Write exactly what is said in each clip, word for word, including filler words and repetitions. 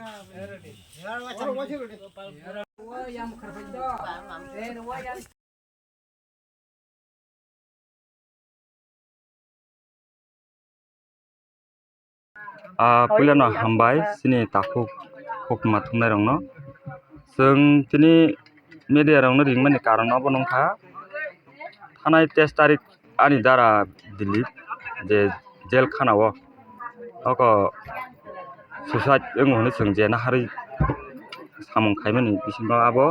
Ah, puilano hambai chini takhuk hukma thumnairokno. Chwng tini media rokno ringmani karon obo wngkha, thanai teis tarik ani dara Delhi je jail khana o oko suicide wngo hwnwi chwng je naharwi samung khaimani bisingo abo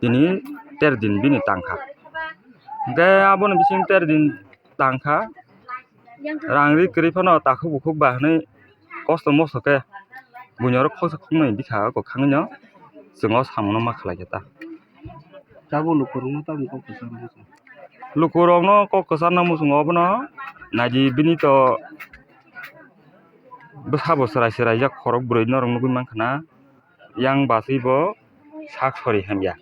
tini ter din bini tangkha. Hwnkhe aboni bising ter din tangkha. Rang ri kwrwi phano takhuk bukhuk ba hwnwi kosto mosto khe buini oro khoksa khoknwi bikha kwkhwrangwino chwng o samungno ma khlai khe ta. Tabuk lukurokno tabuk kok kwcharno muchungo. Lukurokno kok kwcharno muchungo obono naidi bini to bwsabo chwrai chwraijak khorok bwrwi norok nugwi mankha na. Yang bachwi bo sak sori hamya.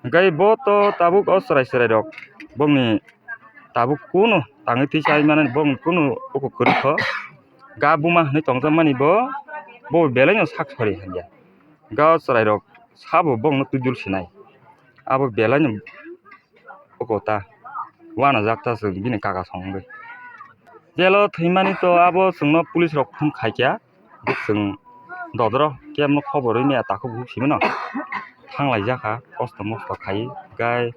Hwnkhe bo to tabuk o chwrai chwrairok bongni tabuk kunu tangwi twi chai mani bongni kunu uku kwrwi kho. Ga buma hwnwi tongjakmani bo, bo belaino sak sori hamya. Ga o chwrairok sabo bongno twi dul sinai. Abo belaino uko ta uanajak ta chwng bini kaka song wngwi. Jailo thwimani to abo chwngno police rok phone khaikha, chwng dodoro kemno khobor wngya takhuk bukhuk simano thanglaijak kha kosto mosto khai gai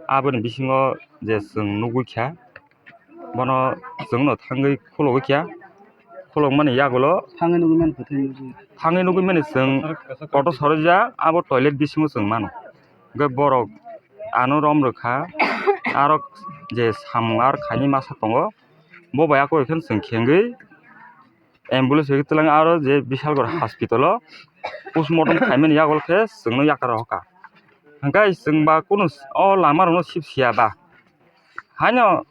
aboni bisingo je chwng nugwi kha. Bono chwngno thangwi khulogwi kha, khulokmani yagulo thangwi nugwi mani kwthwi nugwi. Thangwi nugwi mani chwng kotor sorjak, abo toilet bisingo chwng mano. Hwnkhe borok ano rom rwkha, aro je samung ar khaini masa tongo, bo bai ako ekheno chwng khengwi ambulance bai twlang aro je Bishalgarh hospital o postmortem khaimani yagulo khe chwngno yakar rohorkha. Hwnkhe chwng ba kunu o lama rokno sip siya ba. Haino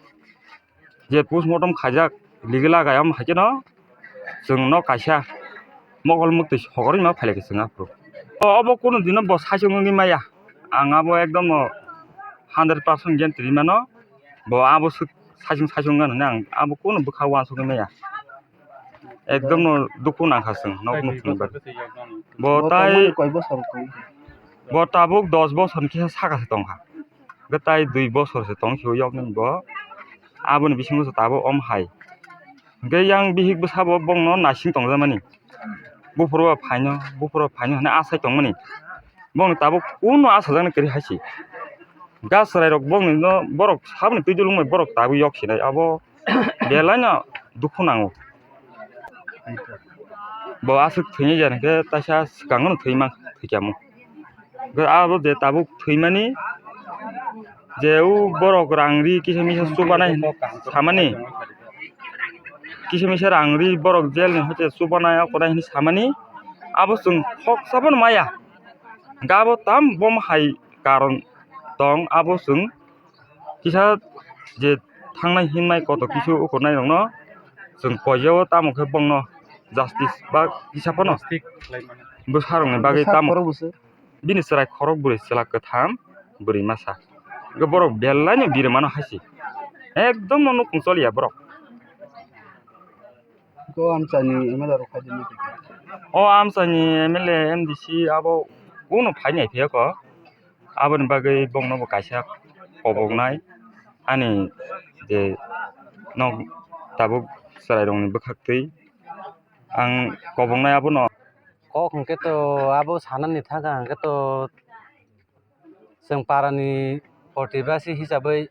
je postmortem khaijak, ligila gayam hai kheno chwng no kaisa mokol muktwi sogorima phailai khe chwng aphuru. O, obo kunu dino bo saichung wngwi maya. Ang abo ekdom no hundred percent guarantee rwi mano. Bo abo swk saichung saichung wngkha hwnwi ang abo kunu bwkha uansukgwi maya. Ekdom no dukhu nangkha chwng, nok nuk thwngwi bagwi. Bo tai koi bosor tong? Bo tabuk dos bosor ni kisa saka se tongkha. Hwnkhe tai dui bosor se tong sio yoknani bo. Aboni bisingo se tabuk om hai. Hwnkhe yang bihik bwsabo bongno naising tongjakmani. Buphuru bo phaino, buphuru bo phaino hwnwi asai tongmani. Bongni tabuk kunu asajaknai kwrwi hai se. Ga chwrairok bongni no borok saboni twi dulung bai borok tabuk yok sinai. Abo belaino dukhu nango. Bo aswk thwinai jani khe taisa swkango no thwi man thwikyamo. Hwnkhe abo je tabuk thwimani je o borok rang ri kisa misa chubanai hinwi samani, kisa misa rang ri borok jail ni hoite chubanai abo kodai hinwi samani abo chwng khoksa bono maya. Hwnkhe abo tam bom hai karon tong abo chwng kisa je thangnai hinmai koto kisu ukurnairokno chwng koijao tamo khe bongno justice ba kisa phano bwsarokni bagwi tamo bini chwrai khorok bwrwi chwla kwtham bwrwi masa. Hwnkhe borok belaino birimano hai se ekdom no nukhung choliya borok. Ko amchani M L A rok phai di. O amchani M L A, M D C abo kuno phai nai phiya ko. Aboni bagwi bongno bo kaisa koboknai ani je nok tabuk chwrairokni bwkhaktwi ang koboknai abono. Kok hwnkhe to abo sanani thangkha hwnkhe to chwng parani protibasi hisabwi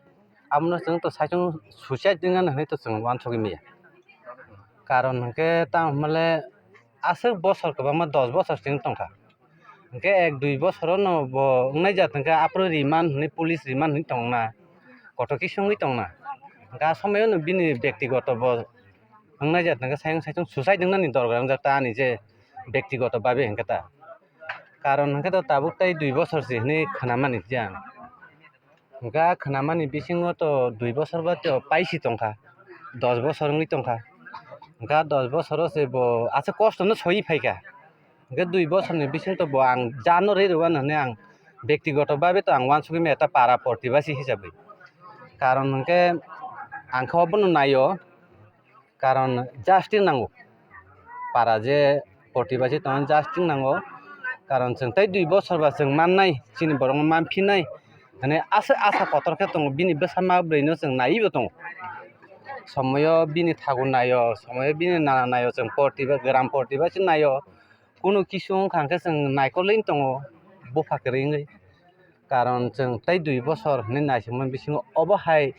abono chwng to saichung suicide wngya hinwi to chwng uansukgwi maya. Karon hwnkhe tamo hwnmale aswk bosor kwbangma dos bosor chwng tongkha. Hwnkhe ek dui bosorono bo wngnai jat hwnkhe aphuru remand hwnwi police remand hwnwi tongna kotor khe songwi tongna. Hwnkhe a somoyono bini bektigoto bo wngnai jat hwnkhe sayung saichung suicide wngnani dorkar wngjak ta ani je bektigoto babe hwnkhe ta. Karon hwnkhe to tabuk tei dui bosor se hinwi khwnamani je ang. Hwnkhe a khwnamani bisingo to dui bosor ba to paisi tongkha, dos bosor wngwi tongkha. Hwnkhe a dos bosoro se bo aswk kosto no soi phaikha. Hwnkhe dui bosorni bisingo to bo ang jano rwi rwmani hwnwi ang bektigoto babe to ang uansukgwi maya ta para protibasi hisabwi. Karon hwnkhe ang khe obono naio. Karon justice nango. Para je porti bai se tongna just thing nango. Karon chwng tei dui bosor ba chwng mannai, chini borok no manphinai. Mane asa, asa kotor khe tongo, bini bwsa ma bwrwi no chwng naiwi bo tongo. Somoyo bini thagu naio, somoyo bini nana naio, chwng porti ba, gram porti ba se naio. Kunu kisu wngkha hwnkhe chwng naikolwi tongo, bupha kwrwi wngwi. Karon chwng tei dui bosor hinwi naisingmani bisingo obo hai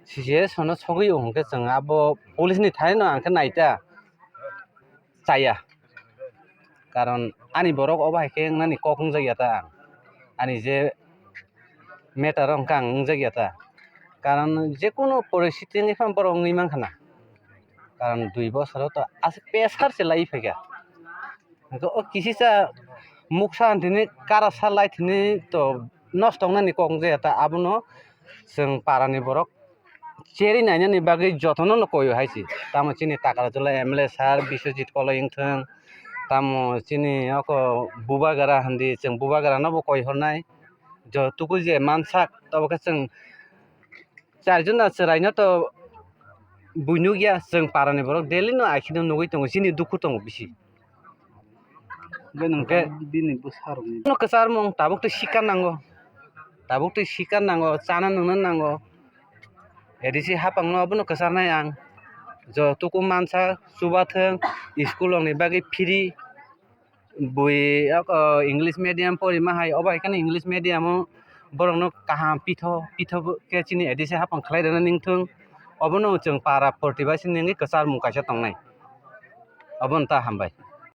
situation o sogwi o hwnkhe chwng abo police ni thani no ang khe naita chaya. Karon ani borok obo hai khe wngnani kok wngjak ya ta ang. Ani je matter o hwnkhe ang wngjak ya ta. Karon jekunu poristiti wngwi phano borok wngwi mankha na. Karon dui bosoro to aswk pressure se lai phaikha. Hwnkhe o kisisa muksa hinthini karasa lai thini to nosto wngnani kok wngjak ya ta, abono chwng parani borok cherwi nainani bagwi jotono no koyo hai se. Tamo chini Takarjala M L A sir Biswajit Koloi wngthwng, tamo chini oko Bubagra hindi, chwng Bubagrano bo koi hornai. Jotuku je mansak, tobo khe chwng charjon na chwraino to bui nukya, chwng parani borok daily no akhino nugwi tongo, chini dukhu tongo bisi. Hwnkhe bini bwsarokni no kwcharmung tabuk tei sikar nango, tabuk tei sikar nango, chana nungna nango. A D C hapangno obono kwcharnai ang, jotuku mansa chubathwng, school rokni bagwi free. Bui oko English medium porima hai, obo hai kheno English medium o borokno kaham pitho pitho khe chini A D C hapang khlai rwna ningthung. Obono chwng para porti bai se nini kwcharmung kaisa tongnai. Obono ta hambai.